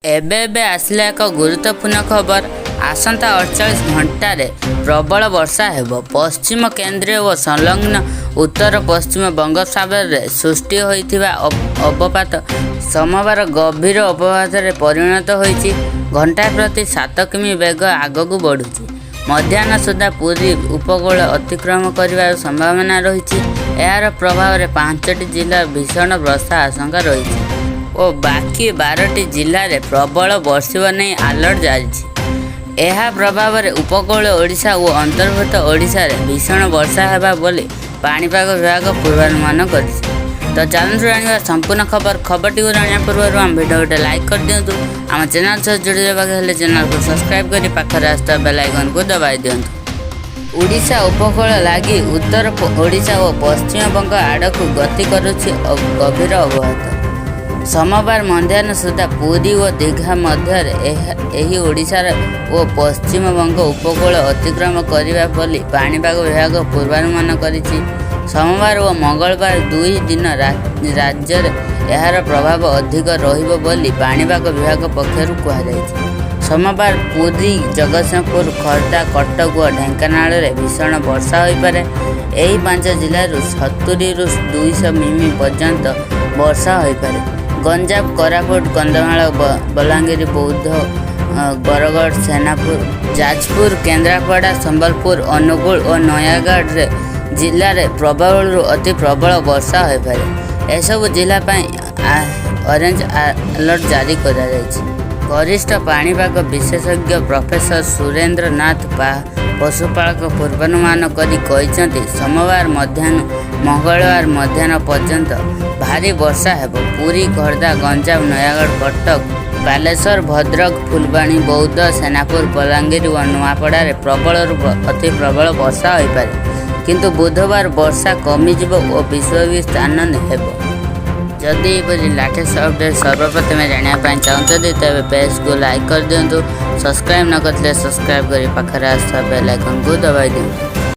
ଏବେ ଏବେ ଆସିଲା ଏକ ଗୁରୁତ୍ୱପୂର୍ଣ୍ଣ ଖବର। ଆସନ୍ତା 48 ଘଣ୍ଟାରେ ପ୍ରବଳ ବର୍ଷା ହେବ। ପଶ୍ଚିମ କେନ୍ଦ୍ରୀୟ ଓ ସଂଲଗ୍ନ ଉତ୍ତର ପଶ୍ଚିମ ବଙ୍ଗୋପସାଗରରେ ସୃଷ୍ଟି ହୋଇଥିବା ଅବପାତ ସୋମବାର ଗଭୀର ଅବପାତରେ ପରିଣତ ହୋଇଛି। ଘଣ୍ଟା ପ୍ରତି 7 କିମି ବେଗ ଆଗକୁ ବଢ଼ୁଛି। ମଧ୍ୟାହ୍ନ ସୁଦ୍ଧା ପୁରୀ ଉପକୂଳ ଅତିକ୍ରମ କରିବାର ସମ୍ଭାବନା ରହିଛି। ଏହାର ପ୍ରଭାବରେ ପାଞ୍ଚଟି ଜିଲ୍ଲାରେ ଭୀଷଣ ବର୍ଷା ଆଶଙ୍କା ରହିଛି ଓ ବାକି 12ଟି ଜିଲ୍ଲାରେ ପ୍ରବଳ ବର୍ଷିବ ନେଇ ଆଲର୍ଟ ଜାରିଛି। ଏହା ପ୍ରଭାବରେ ଉପକୂଳ ଓଡ଼ିଶା ଓ ଅନ୍ତର୍ଭୁକ୍ତ ଓଡ଼ିଶାରେ ଭୀଷଣ ବର୍ଷା ହେବ ବୋଲି ପାଣିପାଗ ବିଭାଗ ପୂର୍ବାନୁମାନ କରିଛି। ତ ଚାଲନ୍ତୁ ଜାଣିବା ସମ୍ପୂର୍ଣ୍ଣ ଖବର। ଖବରଟିକୁ ଜାଣିବା ପୂର୍ବରୁ ଆମ ଭିଡ଼ିଓ ଗୋଟେ ଲାଇକ୍ କରିଦିଅନ୍ତୁ। ଆମ ଚ୍ୟାନେଲ୍ ସହ ଯୋଡ଼ି ଦେବାକୁ ହେଲେ ଚ୍ୟାନେଲକୁ ସବସ୍କ୍ରାଇବ୍ କରି ପାଖରେ ଆସୁଥିବା ବେଲ୍ ଆଇକନ୍କୁ ଦବାଇ ଦିଅନ୍ତୁ। ଓଡ଼ିଶା ଉପକୂଳ ଲାଗି ଉତ୍ତର ଓଡ଼ିଶା ଓ ପଶ୍ଚିମବଙ୍ଗ ଆଡ଼କୁ ଗତି କରୁଛି ଗଭୀର ଅବପାତ। ସୋମବାର ମଧ୍ୟାହ୍ନ ସୁଦ୍ଧା ପୁରୀ ଓ ଦୀଘା ମଧ୍ୟରେ ଏହି ଓଡ଼ିଶାର ଓ ପଶ୍ଚିମବଙ୍ଗ ଉପକୂଳ ଅତିକ୍ରମ କରିବ ବୋଲି ପାଣିପାଗ ବିଭାଗ ପୂର୍ବାନୁମାନ କରିଛି। ସୋମବାର ଓ ମଙ୍ଗଳବାର ଦୁଇ ଦିନ ରାଜ୍ୟରେ ଏହାର ପ୍ରଭାବ ଅଧିକ ରହିବ ବୋଲି ପାଣିପାଗ ବିଭାଗ ପକ୍ଷରୁ କୁହାଯାଇଛି। ସୋମବାର ପୁରୀ, ଜଗତସିଂହପୁର, ଖୋର୍ଦ୍ଧା, କଟକ ଓ ଢେଙ୍କାନାଳରେ ଭୀଷଣ ବର୍ଷା ହୋଇପାରେ। ଏହି ପାଞ୍ଚ ଜିଲ୍ଲାରୁ 70ରୁ 200 ମିମି ପର୍ଯ୍ୟନ୍ତ ବର୍ଷା ହୋଇପାରେ। ଗଞ୍ଜାମ, କୋରାପୁଟ, କନ୍ଧମାଳ, ବଲାଙ୍ଗୀର, ବୌଦ୍ଧ, ବରଗଡ଼, ସେନାପୁର, ଯାଜପୁର, କେନ୍ଦ୍ରାପଡ଼ା, ସମ୍ବଲପୁର, ଅନୁଗୁଳ ଓ ନୟାଗଡ଼ ଜିଲ୍ଲାରେ ପ୍ରବଳରୁ ଅତି ପ୍ରବଳ ବର୍ଷା ହୋଇପାରେ। ଏସବୁ ଜିଲ୍ଲା ପାଇଁ ଅରେଞ୍ଜ ଆଲର୍ଟ ଜାରି କରାଯାଇଛି। ବରିଷ୍ଠ ପାଣିପାଗ ବିଶେଷଜ୍ଞ ପ୍ରଫେସର ସୁରେନ୍ଦ୍ର ନାଥ ପଶୁପାଳକ ପୂର୍ବାନୁମାନ କରି କହିଛନ୍ତି, ସୋମବାର ମଧ୍ୟାହ୍ନ ମଙ୍ଗଳବାର ମଧ୍ୟାହ୍ନ ପର୍ଯ୍ୟନ୍ତ ଭାରୀ ବର୍ଷା ହେବ। ପୁରୀ, ଖୋର୍ଦ୍ଧା, ଗଞ୍ଜାମ, ନୟାଗଡ଼, କଟକ, ବାଲେଶ୍ୱର, ଭଦ୍ରକ, ଫୁଲବାଣୀ, ବୌଦ୍ଧ, ସେନାପୁର, ବଲାଙ୍ଗୀର ଓ ନୂଆପଡ଼ାରେ ପ୍ରବଳରୁ ଅତି ପ୍ରବଳ ବର୍ଷା ହୋଇପାରେ। କିନ୍ତୁ ବୁଧବାର ବର୍ଷା କମିଯିବ ଓ ବିଶ୍ୱ ସ୍ଥାନ ହେବ। ଯଦି ଏପରି ଲାଟେଷ୍ଟ ଅପଡେଟ୍ ସର୍ବପ୍ରଥମେ ଜାଣିବା ପାଇଁ ଚାହୁଁଛନ୍ତି, ତେବେ ପେଜକୁ ଲାଇକ୍ କରିଦିଅନ୍ତୁ। ସବସ୍କ୍ରାଇବ୍ ନ କରିଥିଲେ ସବସ୍କ୍ରାଇବ୍ କରି ପାଖରେ ଆସୁଥିବା ବେଲ୍ ଆଇକନ୍କୁ ଦବାଇ ଦିଅନ୍ତୁ।